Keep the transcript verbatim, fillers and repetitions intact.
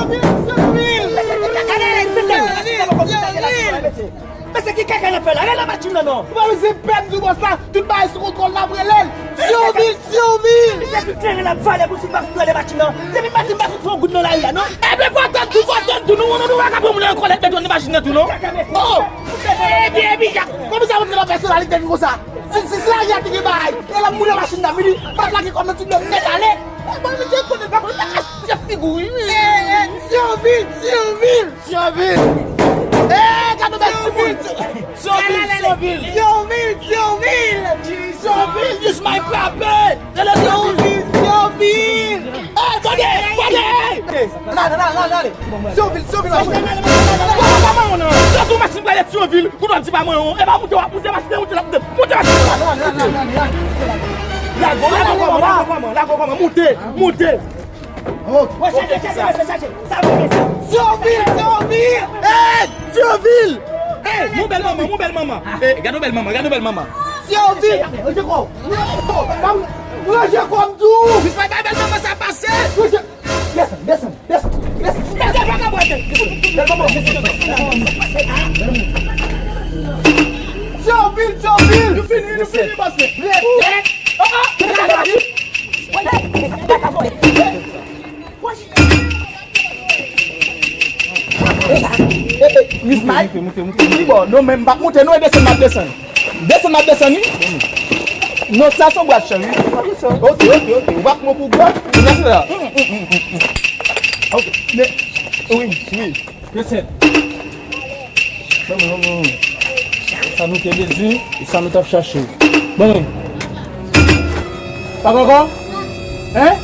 Gade, gade, gade, gade, gade, gade, gade, gade, mesye. Mesye, ki kaka n ap fè la? Rele machin nan non. Ou pa bezwen pè di w sa. Tout bagay sou kontwòl, n ap rele l. Thionville, Thionville. Mesye, tout kleren l ap vale pou sou pa fout rele machin nan. Depi maten, m pa fout fè yon goud nan lari a, non. Ebyen, fò tann tou, fò tann tou. Nou, nou, nou, nou pa ka pran moun an kòlèt, mete nan machin nan tou, non. Oh! Ebyen, ebyen, kòman sa, moun nan pèsonalite vin konsa? Si, si, si lari a te gen bagay, e l ap mouri nan machin nan, vini, pa plake kòm nan ti nèg nèt ale. E, bon, mesye, konnen pa konnen, pa ka chèf figi w, wi. E, e, Thionville, Thionville. Thionville! Ey, gade bèl timoun! Thionville, Thionville! Thionville, Thionville! Thionville, jis may frape! Rele Thionville! Thionville! Ey, tande! Tande! Ey! La, la, la, la, la, ale! Thionville, Thionville, ale! Sa tou machin prale Thionville! Kounye a di pa mwen, e pa moute w ap moute, machin nan moute l ap moute! Moute machin nan! Lago, lago kòman, lago kòman, lago kòman, moute, moute! Wè, chaje, chaje, mesye, chaje. Sa vre, mesye. Thionville, Thionville! Ey, Thionville! Ey, mon bèl manman, mon bèl manman. Ey, gade yon bèl manman, gade yon bèl manman. Thionville! Rete kò w. Ranje kò w, m di w. Misye bay bèl manman sa pase. Desann, desann, desann, desann. Bèl manman, desann. Thionville, Thionville! Nou fini, nou fini, pase. Rete. Oh, oh. Moute, moute, moute, moute. Pi bò, non, men m p ap moute, non, e desann m ap desann. Desann m ap desann, wi. Non, sa se yon bwat chè, wi. Ok, ok, ok. Ou pa pran pou gòch, ou lese la. Ok, men, wi, wi. Desann. Bon, bon, bon, bon. Sa nou te bezwen, e sa nou t ap chache. Bon, wi. Pa ankò? Hein?